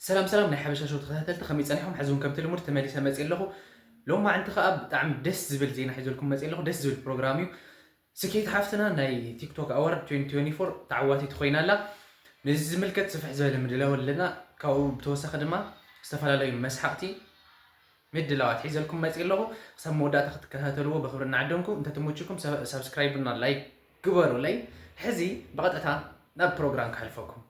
ሰላም ሰላም ናይ ሓበሻ ሾው ተኸታተልቲ፣ ከመይ ጸኒሖም? ሕዚ እውን ከምቲ ልሙድ ተመሊሰ መጽእ ኣለኹ። ሎማዕንቲ ከኣ ብጣዕሚ ደስ ዝብል ዜና ሒዘልኩም መጽእ ኣለኹ። ደስ ዝብል ፕሮግራም እዩ። ስኬት ሓፍትና ናይ ቲክቶክ ኣዋርድ twenty twenty-four ተዓዋቲት ኮይና ኣላ። ነዚ ዝምልከት ስፍሕ ዝበለ ምድላው ኣለና። ካብኡ ብተወሳኺ ድማ ዝተፈላለዩ መስሓቕቲ ምድላዋት ሒዘልኩም መጽእ ኣለኹ። ክሳብ መወዳእታ ክትከታተልዎ ብኽብሪ እናዓደምኩ፣ እንተትምችኩም ሰብ-፣ ሳብስክራይብ እና ላይክ ግበሩለይ። ሕዚ ብቐጥታ ናብ ፕሮግራም ክሓልፈኩም።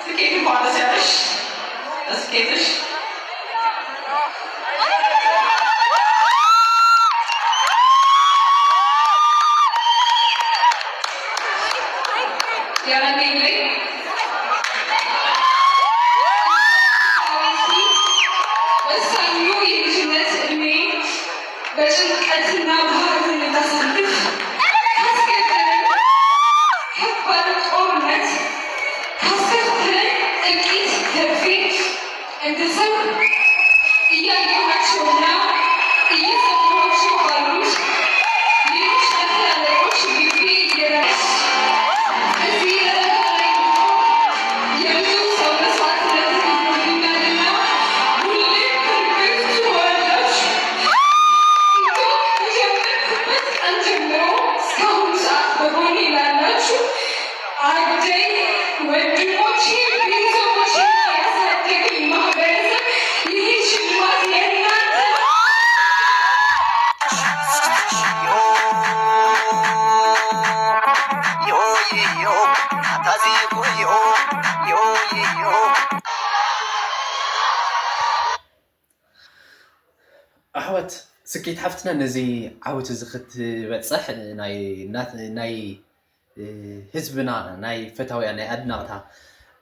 ስኬት እንኳን ደስ ያለሽ። ስኬትሽ ያረገኝ ወሳኙ የልጅነት እድሜ በጭንቀትና በሐዘን እንዳሳልፍ ካስገደደኝ ከባድ ጦርነት ካስከተለኝ እልቂት ተርፌ እንደ ሰው እያየኋቸውና እየሰማኋቸው ባሉት ሌሎች ታላላቆች ልቤ እየራደች እዚህ ደረጃ ላይ የብዙ ሰው መስዋዕትነት ተከፍሎብኛልና ሁሌም ትርግት ትሆናላችሁ። ከጀመርኩበት ቀን ጀምሮ እስካሁን ሰዓት በጎኔ ላላችሁ አደይ ወንድሞቼ፣ ቤተሰቦቼ፣ ያሳደገኝ ማህበረሰብ፣ ይህ ሽልማት የእናንተ ነው። ኣሕዋት፣ ስኬት ሓፍትና ነዚ ዓወት እዚ ክትበጽሕ ናይ ናት-፣ ናይ ህዝብና፣ ናይ ፈታውያ፣ ናይ ኣድናቕታ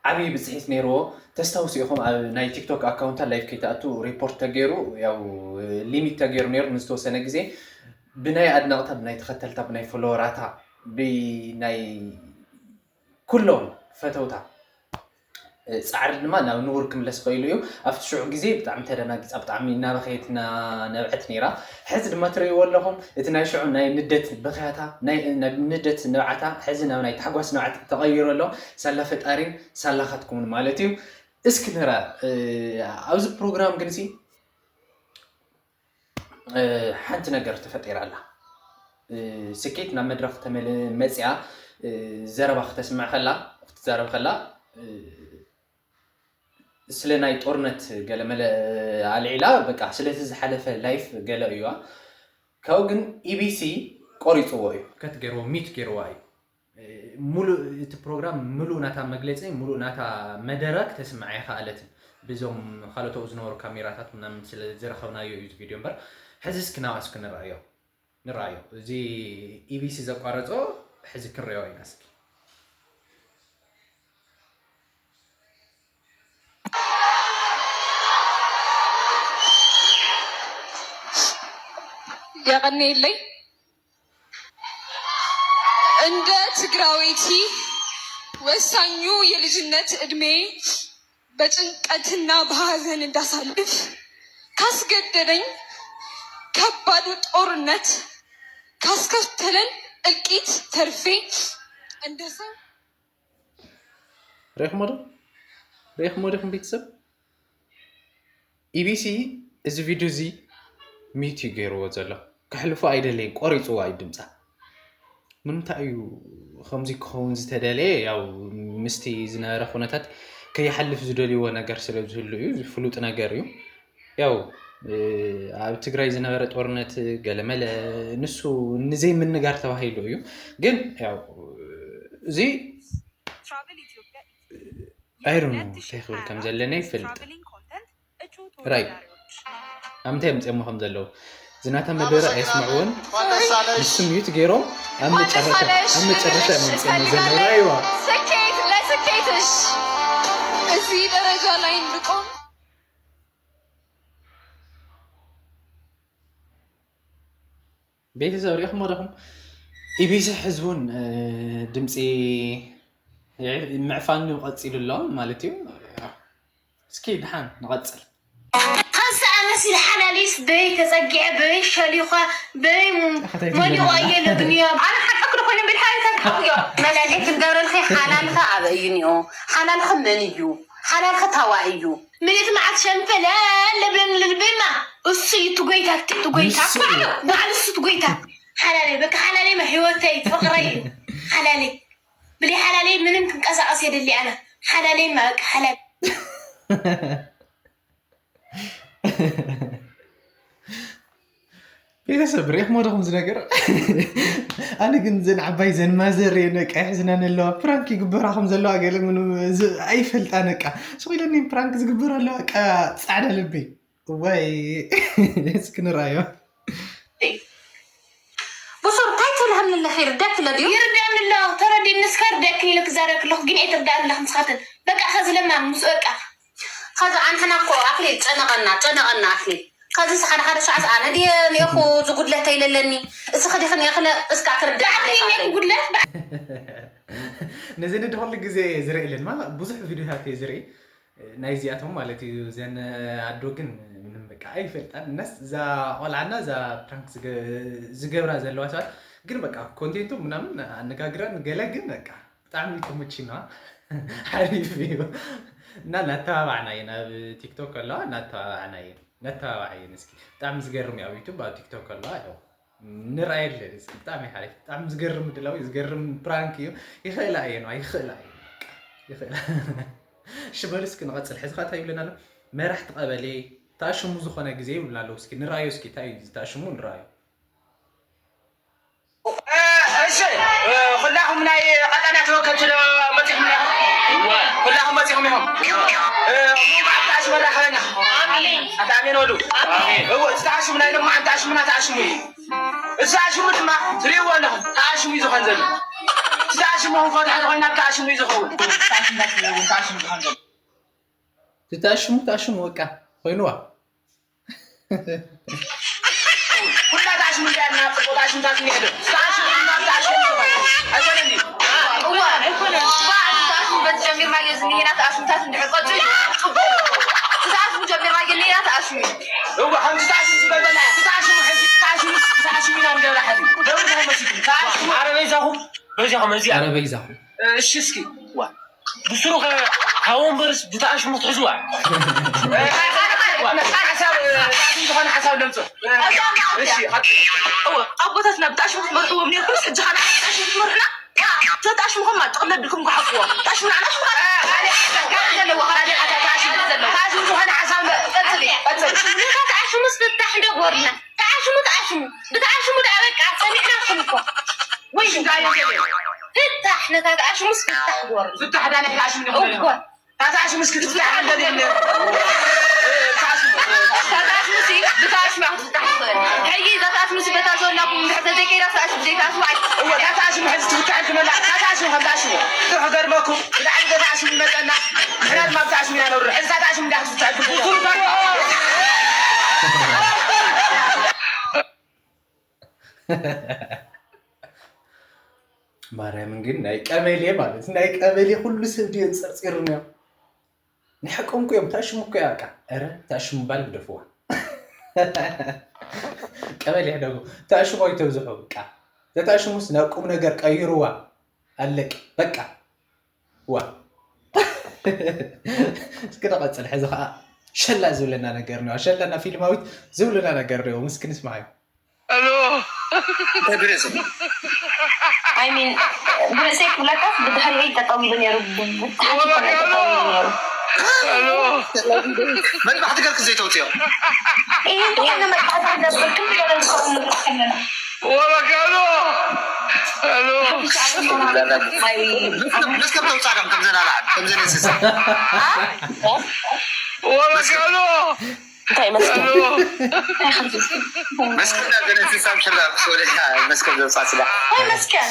ዓብዪ ብፅሒት ነይርዎ። ተስታውሱ ኢኹም፣ ኣብ ናይ ቲክቶክ ኣካውንታ ላይፍ ከይትኣቱ ሪፖርት ተገይሩ፣ ያው ሊሚት ተገይሩ ነይሩ ንዝተወሰነ ግዜ። ብናይ ኣድናቕታ፣ ብናይ ተኸተልታ፣ ብናይ ፎሎወራታ፣ ብናይ ኩሎም ፈተውታ ጻዕሪ ድማ ናብ ንቡር ክምለስ ክኢሉ እዩ። ኣብቲ ሽዑ ግዜ ብጣዕሚ ተደናጊጻ፣ ብጣዕሚ እናበኸየት፣ እናነብዐት ነይራ። ሕዚ ድማ ትርእይዎ ኣለኹም፣ እቲ ናይ ሽዑ ናይ ንደት ብኽያታ፣ ናይ፣ ናይ ንደት ንብዓታ፣ ሕዚ ናብ ናይ ታሕጓስ ንብዓት ተቐይሩ ኣሎ። ሳላ ፈጣሪን ሳላኻትኩምን ማለት እዩ። እስኪ ንርኣ፣ እ፣ ኣብዚ ፕሮግራም ግን ሲ፣ እ፣ ሓንቲ ነገር ተፈጢራ ኣላ። እ፣ ስኬት ናብ መድረኽ ተመል-፣ መጽያ፣ እ፣ ዘረባ ክተስምዕ ከላ፣ ክትዛረብ ከላ፣ እ፣ ስለ ናይ ጦርነት ገለ መለ ኣልዒላ፣ በቃ ስለቲ ዝሓለፈ ላይፍ ገለ እዩዋ። ካብኡ ግን ኢቢሲ ቆሪጽዎ እዩ። ከት ገይርዎ፣ ሚት ገይርዋ እዩ። ሙሉእ እቲ ፕሮግራም፣ ሙሉእ ናታ መግለጺ፣ ሙሉእ ናታ መደረ ክተስምዓ ኣይከኣለትን። ብዞም ካልኦት ኣብኡ ዝነበሩ ካሜራታት ምናምን ስለ ዝረኸብናዮ እዩ እዚ ቪድዮ እምበር። ሕዚ እስኪ ናብኣ እስኪ ንረኣዮ። ንረኣዮ። እዚ ኢቢሲ ዘቋረጾ ሕዚ ክንሪኦ ኢና እስኪ። የቐንየለይ። እንደ ትግራዊቲ ወሳኙ የልጅነት እድሜ በጭንቀትና በሐዘን እንዳሳልፍ ካስገደደኝ ከባዱ ጦርነት ካስከተለን እልቂት ተርፌ እንደ ሰው ሪኢኹሞ ዶ? ሪኢኹሞ ዲኹም ቤተሰብ? ኢቢሲ እዚ ቪድዮ እዚ ሚት እዩ ገይርዎ ዘሎ። ከሕልፎ ኣይደለየን፣ ቆሪፅዎ እዩ ድምፃ። ንምንታይ እዩ ከምዚ ክኸውን ዝተደለየ? ያው ምስቲ ዝነበረ ኩነታት ከይሓልፍ ዝደልይዎ ነገር ስለ ዝህሉ እዩ፣ እዚ ፍሉጥ ነገር እዩ። ያው ኣብ ትግራይ ዝነበረ ጦርነት ገለመለ ንሱ ንዘይምንጋር ተባሂሉ እዩ። ግን ያው እዚ ኣይሩ እንታይ ክብል ከም ዘለና ይፈልጥ። ራይ ኣብ ምንታይ ምፅሞ ከም ዘለዉ ዝናታ መደረ ኣየስምዕዎን። ንሱ ሚዩት ገይሮም ኣብ መጨረሻ ኣብ መጨረሻ ምፅሞ ዘለዉ ራይዋ ስኬት ለስኬትሽ እዚ ደረጃ ላይ እንድቆም ቤተሰብ ሪኢኹም ወደኹም ኢቢሲ ሕዝቡን ድምፂ ምዕፋኑ ቀፂሉ ኣሎ ማለት እዩ። እስኪ ድሓን ንቐፅል። ኸዚ ኣነስ ሓላሊስ በይ ተፀጊዐ በይ ሸሊኳ በይ ሞሊቋ እየ ለብንዮ ኣነ ሓቀክ ዝኾነ ብል ሓላል ተብሓውዮ መለልዒ ክንገብረልኺ ሓላልኸ ኣበይ እዩ ኒኦ ሓላልኸ መን እዩ ሓላልኸ ታዋ እዩ ምልእቲ መዓት ሸንፈለ ለብለን ልልቤማ እሱ እዩ ትጎይታ ትጎይታ ባዕሉ ባዕሉ እሱ ትጎይታ ሓላለይ በቃ ሓላለይማ ህይወተይ ፍቕረይ እዩ ሓላለይ ብለይ ሓላለይ ምንም ክንቀሳቐስ የደሊ ኣነ ሓላለይማ በቃ ሓላል ቤተሰብ ሪኢኹሞ ዶ ከምዚ ነገር? ኣነ ግን ዘን ዓባይ ዘን ማዘር እየን በቃ ይሕዝነን ኣለዋ። ፕራንክ ይግበራ ከም ዘለዋ ገለ ምንም ዝ- ኣይፈልጣን በቃ። ስቕ ኢለኒ ፕራንክ ዝግበር ኣለዋ በቃ ጻዕዳ ልበይ። እዋይ እስኪ ንርኣዮ። ብሱር እንታይ ትብልሃኒ ኣለኺ ይርዳክ ኣሎ ድዩ ይርዳኒ ኣሎ ተረዲኒ እስከ ርዳክ ኢለ ክዛረብ ከለኹ ግን ኣይትርዳእኒ ኣለኽ ንስኻትን በቃ ኸዚ ለማም ምስ በቃ ከዚ ኣንሕና እኮ ኣክሊል ጨነቐና ጨነቐና ኣክሊል ከዚ ሓደ ሓደ ሰዓት ኣነ ድየ ኒኹ ዝጉድለት ተይለለኒ እስኺ ዲኺ ኒኽለ እስካ ክርዳእ ባዕልኺ ኢለ ጉድለት ነዚ ንድኩሉ ግዜ ዝርኢ ኣለንማ ብዙሕ ቪድዮታት እየ ዝርኢ ናይዚኣቶም ማለት እዩ ዘን ኣዶ ግን ምንም በቃ ኣይፈልጣን እነስ እዛ ቆልዓና እዛ ፕራንክ ዝገብራ ዘለዋ ሰባት ግን በቃ ኮንቴንቱ ምናምን ኣነጋግረን ገለ ግን በቃ ብጣዕሚ ተመቺና ሓሪፍ እዩ እና እናተባባዕና እየን ኣብ ቲክቶክ ከለዋ እናተባባዕና እየን ነተባባዕ እየን እስኪ ብጣዕሚ ዝገርም እዩ ኣብ ዩቱብ ኣብ ቲክቶክ ከለዋ ያው ንርኣየለ ብጣዕሚ ሓሪፍ ብጣዕሚ ዝገርም ድላዊ ዝገርም ፕራንክ እዩ ይኽእላ እየን ይኽእላ እየን ይኽእላ እሺ በሉ እስኪ ንቐፅል ሕዚ ኸዓ ይብለና ኣሎ መራሕቲ ቀበሌ ተኣሽሙ ዝኾነ ግዜ ይብሉና ኣለዉ እስኪ ንርኣዮ እስኪ እንታይ እዩ ዝተኣሽሙ ንርኣዮ እሺ ኩላኹም ናይ ቀጠና ተወከልቲ ዶ መፂኹም ኩላኹም መፂኹም ኢኹም ሙባዕ ብታሽሙ ራኸበና ኣታ ኣሜን ወዱ እዎ እቲ ተኣሽሙ ናይ ሎማዓንቲ ተኣሽሙና ተኣሽሙ እዩ እዚ ተኣሽሙ ድማ ትሪእዎ ኣለኹም ተኣሽሙ እዩ ዝኾን ዘሎ እቲ ተኣሽሙ ክንፈትሖ ተኾይና ተኣሽሙ እዩ ዝኸውን ተኣሽሙ ትተኣሽሙ ተኣሽሙ በቃ ኮይኑዋ ኩላ ተኣሽሙ እንዳ ያልና ፅቡቅ ተኣሽምታት እኒሄ ዶ ተኣሽሙ ድማ ተኣሽሙ ኣይኮነን እዩ እዋ ኣይኮነ ባዕ ተኣሽሙ በቲ ጀሚርናዮ ዝኒሄና ተኣሽምታት እንድሕር ቀፅሉ ፅቡቅ ተኣሽሙ ጀሚርናዮ እኒሄና ተኣሽሙ እዋ ከምዚ ተኣሽሙ ዝበለና ተኣሽሙ ሕዚ ተኣሽሙ ተኣሽሙ ኢና ንገብራ ሕዚ ደብሪ ተመሲሉ ተኣሽሙ ኣረ በይዛኹም በይዛኹም እዚ ኣረ በይዛኹም እሺ እስኪ ብስሩ ከ ካብ ወንበርስ ብተኣሽሙ ትሕዝዋ ዝኾነ ሓሳብ ለምፅእ ኣቦታትና ብጣሽሙ ትመርሕዎም ነርኩምስ ሕጂ ኸ ብጣሽሙ ትመርሕና ተጣሽሙ ኸማ ጥቕለ ድኩም ክሓፍዎ ጣሽሙ ንዓና ሽሙ ተኣሽሙ ዝኾነ ሓሳብ ቀፅሊ ቀፅሊ ተኣሽሙስ ፍታሕ እንዶ ጎርና ተኣሽሙ ተኣሽሙ ብተኣሽሙ ደኣ በቃ ሰሚዕናኩም እኮ ወይ ሽጋዮ ፍታሕ ነታ ተኣሽሙስ ፍታሕ ጎር ፍታሕ ዳነ ተኣሽሙ እኮ ታታሽ ምስክ ትፍታሕ እንደሌለ ብታሽሙ ክትፍታሕ ትኽእል ሕጂ እዛ ታሽሙ በታ ዘላኩም እንድሕር ተዘይከይዳ ታሽሙ ዘይታሽሙ ኣይ እወ ታታሽ ምሕዝ ትፍታሕ ክመላ ታታሽ ከም ታሽሙ ትሕ ገርመኩም ብላዕሊ ታታሽ ይመጸና ምሕና ድማ ብታሽሙ ኢና ነብር ሕዚ ታታሽ እንዳክ ትፍታሕ ማርያምን ግን ናይ ቀበሌ ማለት ናይ ቀበሌ ኩሉ ሰብ ድዮ ጸርጺሩ ነዮ ናይ ሓቆም እኮ እዮም ታሽሙ እኮ እያ በቃ ኧረ ታሽሙ ባል ግደፍዋ ቀበሌ ሕደጉ ታሽሙ ኣይተብዝሑ በቃ ተታሽሙስ ናብ ቁም ነገር ቀይርዋ ኣለቅ በቃ ዋ እስኪ ንቐፅል ሕዚ ከዓ ሸላ ዝብለና ነገር ነው ሸላና ፊልማዊት ዝብለና ነገር ነው ምስኪ ንስማዓዩ Alô? Tá beleza. I mean ብርእሰይ ክብለካስ ብድሕሪይ ጠጠው ኢሉ ነይሩ ብብታሕቲ ኮነ ጠጠው ኢሉ ነይሩ Alô? መጥባሕቲ ገርክ ዘይተውፅዮ ይሄ እንደሆነ መጥፋት አለበት። ግን ገበል ከሆነ ወረቀሎ ሎ መስከም ተውፃ ደም ከምዘን ኣልዓል ከምዘን እንስሳ ወረቀሎ እንታይ መስከም ሎ መስከም ናዘን እንስሳ ምሽላ ወለካ መስከም ዘውፃ ስጋ ወይ መስከን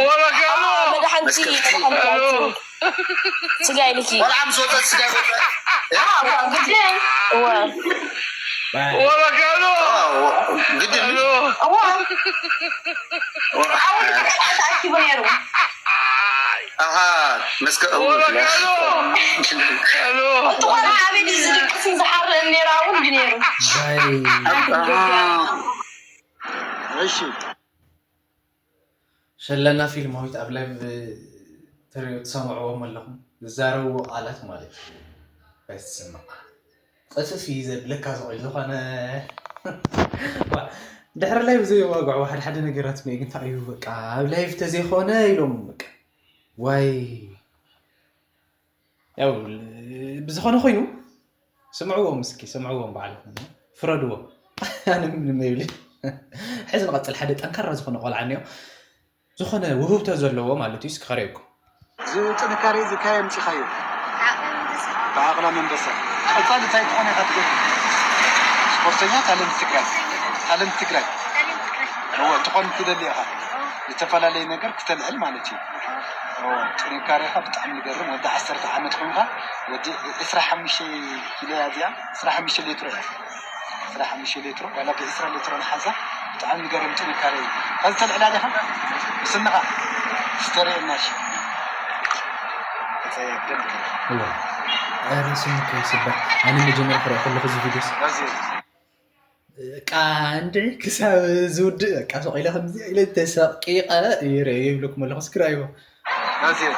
ወረቀሎ መድሓንቲ መስከም መድሓንቲ ስጋ ኢልኪ ቆልዓ ምስ ወፀት ስጋ ይወፀ ግድን እወ ወረቀሎ ግድን ሎ እዋ አሁን ተኣኪቡ ነይሩ ኣሃ መስከ ወረቀሎ ሎ እቲ ቆልዓ ኣበይ ድዩ ዝድቅስን ዝሓርዕን ነይሩ ኣውን ድዩ ነይሩ እሺ ሸለና ፊልማዊት ኣብ ላይቭ ትሪኦ ትሰምዕዎም ኣለኹም ዝዛረብዎ ቃላት ማለት እዩ ኣይትስማዕ ጥፍፍ እዩ ዘብለካ ዝኽእል ዝኾነ ዋ፣ ድሕሪ ላይቭ ዘይዋግዕዎ ሓደ ሓደ ነገራት ነ ግን እንታይ እዩ በቃ ኣብ ላይቭ ተዘይኮነ ኢሎም በቃ ዋይ ያው ብዝኾነ ኮይኑ ስምዕዎም እስኪ ስምዕዎም ባዕልኹም ፍረድዎም ኣነ ምንም የብለይ ሕዚ ንቐፅል ሓደ ጠንካራ ዝኾነ ቆልዓ እኒኦ ዝኾነ ውህብቶ ዘለዎ ማለት እዩ እስኪ ከርእየኩም እዚ ጥንካሬ እዚ ካየ ምፅኻዮ ብዓቕላ መንበሳ ቀፃሊ እንታይ ትኾነ ኢኻ ትገ ስፖርተኛ ታለንት ትግራይ ታለንት ትግራይ እወ ትኾን ትደሊ ኢኻ ዝተፈላለየ ነገር ክተልዕል ማለት እዩ እወ ጥንካሬኻ ብጣዕሚ ዝገርም ወዲ ዓሰርተ ዓመት ኮይንካ ወዲ ዕስራ ሓሙሽተ ኪሎ እያ እዚኣ ዕስራ ሓሙሽተ ሌትሮ እያ ዕስራ ሓሙሽተ ሌትሮ ዋላ ብዕስራ ሌትሮ ንሓዛ ብጣዕሚ ዝገርም ጥንካሬ እዩ ካብ ዝተልዕላ ዲኻ ብስንኻ ዝተርእየና ሽ እዋ ኧረ ስሙ ከይስበር ኣነ መጀመርያ ክርኢ ከለኹ እዚ ቪዲዮስ በቃ እንድዒ ክሳብ ዝውድእ በቃ ሱቕ ኢለ ከምዚ ኢለ ተሰቂቐ ይረ ይብለኩም ኣለኹ እስኪ ራእይዎ ናዚር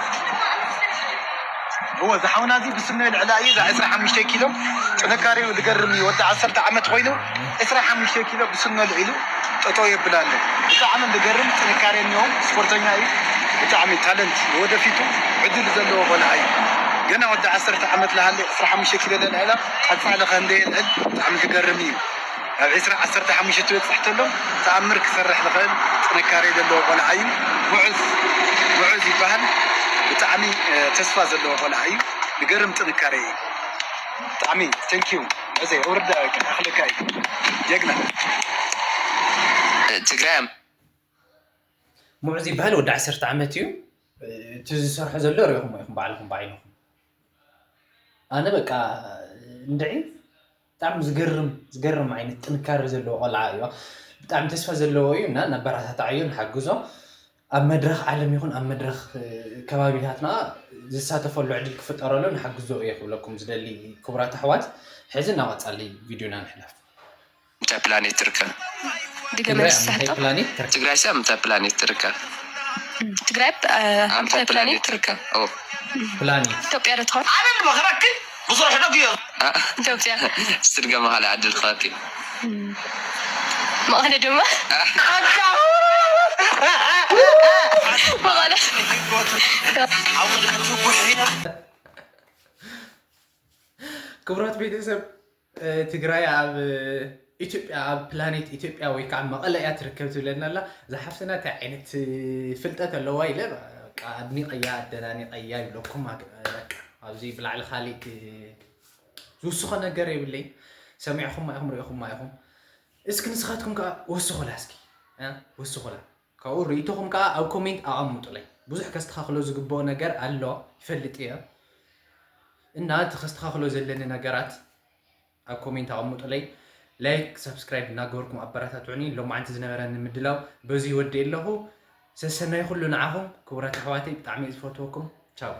እወ ዝሓውና እዚ ብስኖ ልዕላ እዩ እዛ ዕስራ ሓሙሽተ ኪሎ ጥንካሬኡ ዝገርም እዩ ወዲ ዓሰርተ ዓመት ኮይኑ ዕስራ ሓሙሽተ ኪሎ ብስኖ ልዒሉ ጠጠው የብል ኣሎ ብጣዕሚ ዝገርም ጥንካሬ እኒሆም ስፖርተኛ እዩ ብጣዕሚ ታለንት ወደፊቱ ዕድል ዘለዎ ቆልዓ እዩ ገና ወዲ ዓሰርተ ዓመት ልሃለ ዕስራ ሓሙሽተ ኪሎ ለልዕላ ቀፃሊ ከንደ የልዕል ብጣዕሚ ዝገርም እዩ ኣብ ዕስራ ዓሰርተ ሓሙሽተ ትበፅሕ ተሎ ተኣምር ክሰርሕ ዝኽእል ጥንካሬ ዘለዎ ቆልዓ እዩ። ሙዑዝ ሙዑዝ ይበሃል። ብጣዕሚ ተስፋ ዘለዎ ቆልዓ እዩ። ዝገርም ጥንካሬ እዩ። ብጣዕሚ thank you ሙዑዘይ ውርዳ ኣኽለካ እዩ ጀግና። ትግራይ ሙዑዝ ይበሃል ወዲ ዓሰርተ ዓመት እዩ። እቲ ዝሰርሖ ዘሎ ሪኢኹሞ ኢኹም ባዕልኹም ብዓይንኹም። ኣነ በቃ እንድዒ ብጣዕሚ ዝገርም ዝገርም ዓይነት ጥንካሬ ዘለዎ ቆልዓ እዩ። ብጣዕሚ ተስፋ ዘለዎ እዩ እና ነበረታትዓዮ ንሓግዞ። ኣብ መድረኽ ዓለም ይኹን ኣብ መድረኽ ከባቢታትና ዝሳተፈሉ ዕድል ክፍጠረሉ ንሓግዞ እየ ክብለኩም ዝደሊ ክቡራት ኣሕዋት። ሕዚ ናብ ቀፃሊ ቪድዮና ንሕለፍ። ምንታይ ፕላኔት ትርከብ? ድገመልስ ሕቶ ፕላኔት ትርከብ? ትግራይ ሲ ኣብ ምንታይ ፕላኔት ትርከብ? ትግራይ ኣብ ኣብ ምንታይ ፕላኔት ትርከብ? ኦ ኢትዮጵያ ዶ ትኸውን? ኣነ ንመኽረኪ ብዙሕ ሕደግ እዮ ኢትዮጵያ ስትድገመ ካልእ ዕድል ክኸኪ መቐለ ድማ መቐለ ክቡራት ቤተሰብ ትግራይ ኣብ ኢትዮጵያ ኣብ ፕላኔት ኢትዮጵያ ወይ ከዓ መቐለ እያ ትርከብ ትብለና ኣላ። እዛ ሓፍትና እንታይ ዓይነት ፍልጠት ኣለዋ ኢለ ኣድኒቐያ ኣደናኒቐያ ይብለኩም። ኣብዚ ብላዕሊ ካሊእ ዝውስኾ ነገር የብለይ። ሰሚዕኹማ ኢኹም ሪኢኹማ ኢኹም። እስኪ ንስኻትኩም ከዓ ወስኹላ እስኪ ወስኹላ። ካብኡ ርእይቶኹም ከዓ ኣብ ኮሜንት ኣቐምጡለይ። ብዙሕ ከስተኻኽሎ ዝግብኦ ነገር ኣሎ ይፈልጥ እየ። እና እቲ ከስተኻኽሎ ዘለኒ ነገራት ኣብ ኮሜንት ኣቐምጡለይ። ላይክ ሳብስክራይብ እናገበርኩም ኣበረታትዑኒ። ሎማዓንቲ ዝነበረኒ ምድላው በዚ ይወድእ ኣለኹ። ሰሰናይ ኩሉ ንዓኹም ክቡራት ኣሕዋተይ ብጣዕሚ እየ ዝፈትወኩም። ቻው።